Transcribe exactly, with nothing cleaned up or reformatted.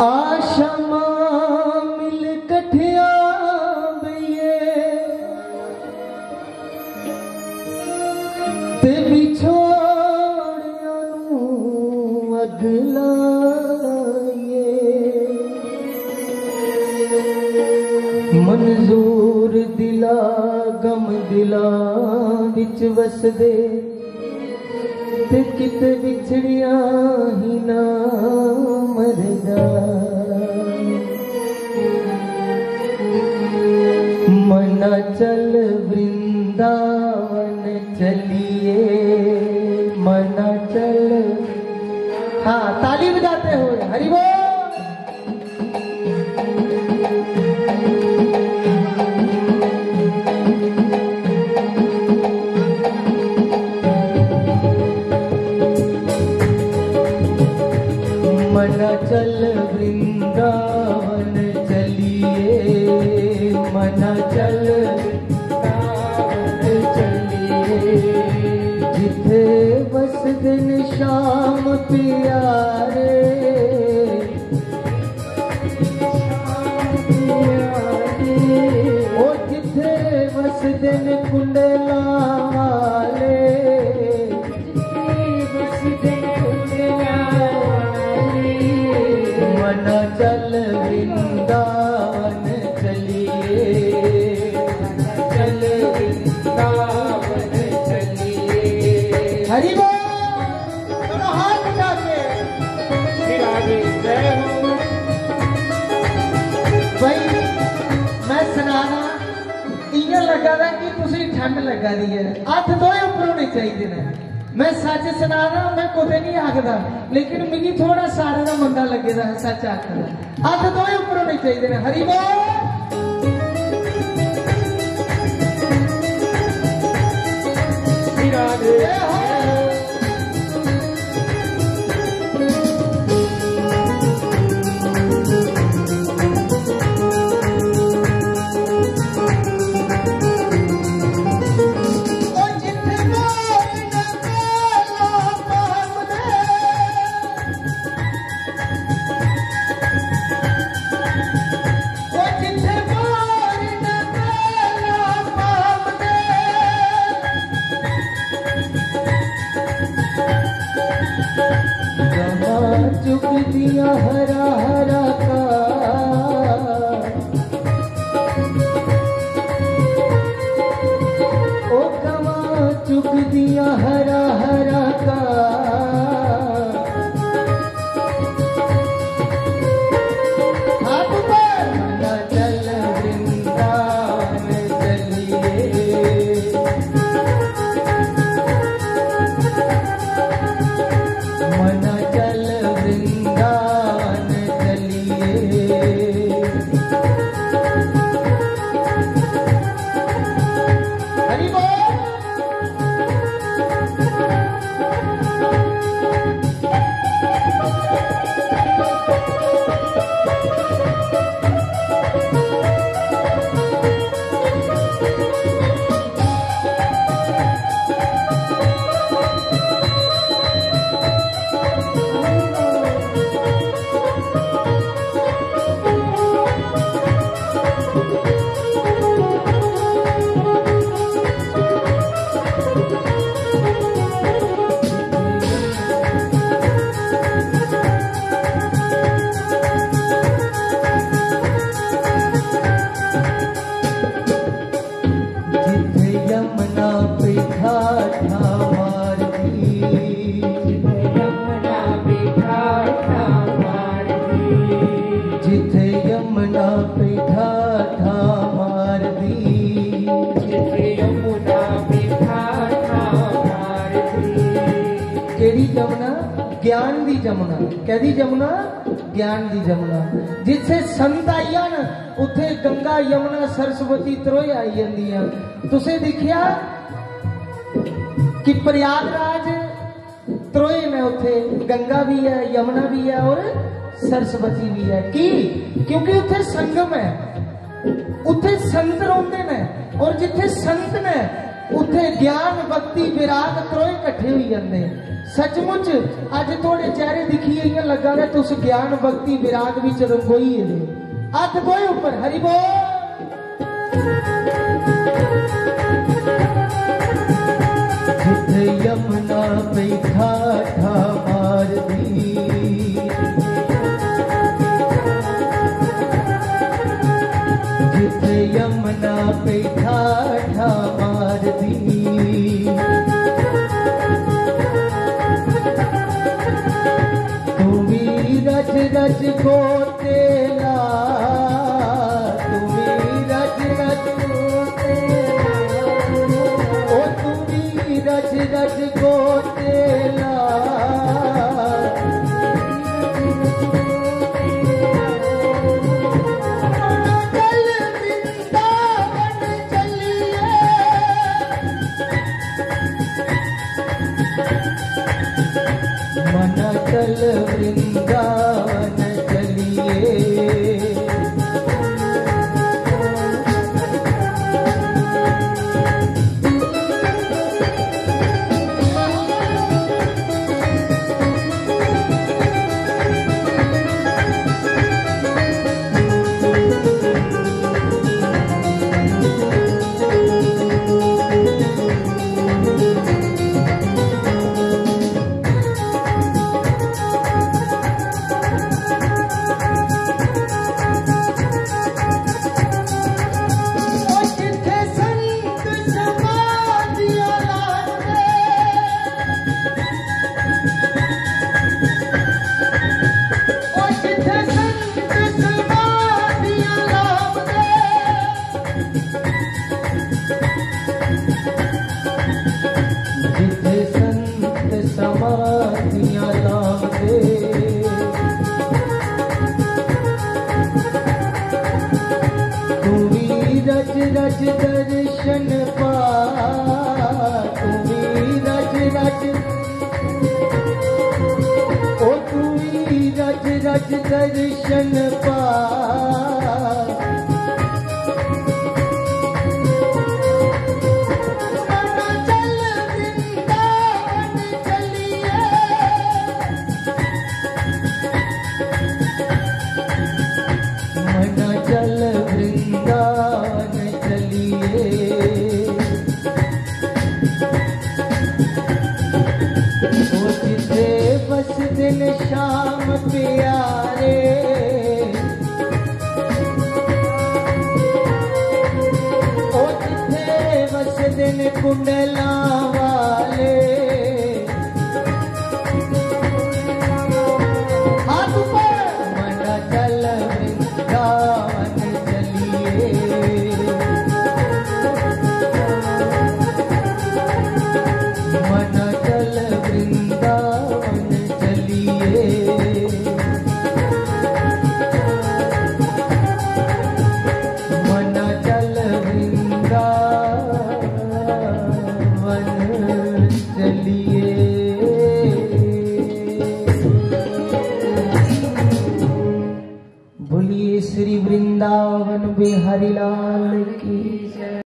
आशां मिल कठिया बइये ते विछोड़ियां नू अगला ये मंजूर दिला गम दिला विच वसदे ते कित विछड़िया ही ना मरदा। मना चल वृंदावन चलिए, मना चल। हाँ, ताली बजाते हुए हरि बोल। मना चल वृंदावन चलिए, मना चल वृंदावन चलिए, जिथे बसदे न श्याम प्यारे। ओ जिथे वसदे न कुंडला वाले, मना चल वृंदावन चलिए, चल वृंदावन चलिए। हरि बोल। दोनों हाथ उठा के। श्री राधे जय हो। भाई, मैं सुनाना, इयां लगा दा कि तुसें ठंड लगा दी है। हत्थ दोए उप्पर होने चाहिए ने। मैं सच सुनाना, मैं कुतै नहीं आखदा, लेकिन मिगी थोड़ा सारें दा मंदा लगे दा है सच आखदा। हत्थ दोए उप्पर होने चाहिए ने। हरि बोल। श्री राधे। जय हो। जहाँ चुगदियाँ हरा हरा का, ओ कहाँ चुगदियाँ हरा हरा का। हाथ ऊपर। मना चल वृंदावन चलिए। मना चल वृंदावन चलिए। हरि बोल। जिथे यमुना पे ठाठा मारदी, जिथे यमुना पे ठाठा मारदी, जिथे यमुना पे ठाठा मारदी, जिथे यमुना पे ठाठा मारदी। केड़ी यमुना? ज्ञान दी यमुना। कैदी यमुना? ज्ञान दी यमुना। जिथे संत आई जान, उत्थे गंगा, यमुना, सरस्वती त्रोए आई जंदियां। तुसें दिक्खेआ कि प्रयागराज त्रोए ने, उत्थे गंगा भी है, यमुना भी है और सरस्वती भी है। की? क्योंकि उत्थे संगम है, उत्थे संत रौंदे ने, और जिथे संत ने, उत्थे ज्ञान, भक्ति, विराग त्रोए कट्ठे होई जंदे। सचमुच अज्ज थुआड़े चेहरे दिक्खियै इ'यां लग्गा दा तुस ज्ञान, भक्ति, विराग बिच रंगोई गेदे। हत्थ बोए उप्पर, हरि बोल। जिथे यमुना पई ठाठा मारदी, जिथे यमुना पई ठाठा मारदी, तू भी रज रज गोते ला, तू भी रज रज, ओ तू भी रज रज गोते ला। चल वृंदावन चलिए। मन चल वृंदावन चलिए। जिथे संत समाधियां लावदे, तू भी रज रज दर्शन पा, तू भी रज रज, ओ तू भी रज रज दर्शन पा। मना चल वृंदावन चलिए। मना चल वृंदावन चलिए। ओ जिथे बसदे न श्याम प्यारे, ओ जिथे बसदे न कुंडलां वाले। हाथ ऊपर। मना चल वृंदावन चलिए। मना चल वृंदावन चलिए। मना चल वृंदावन चलिए। बोलिए श्री वृंदावन बिहारी लाल।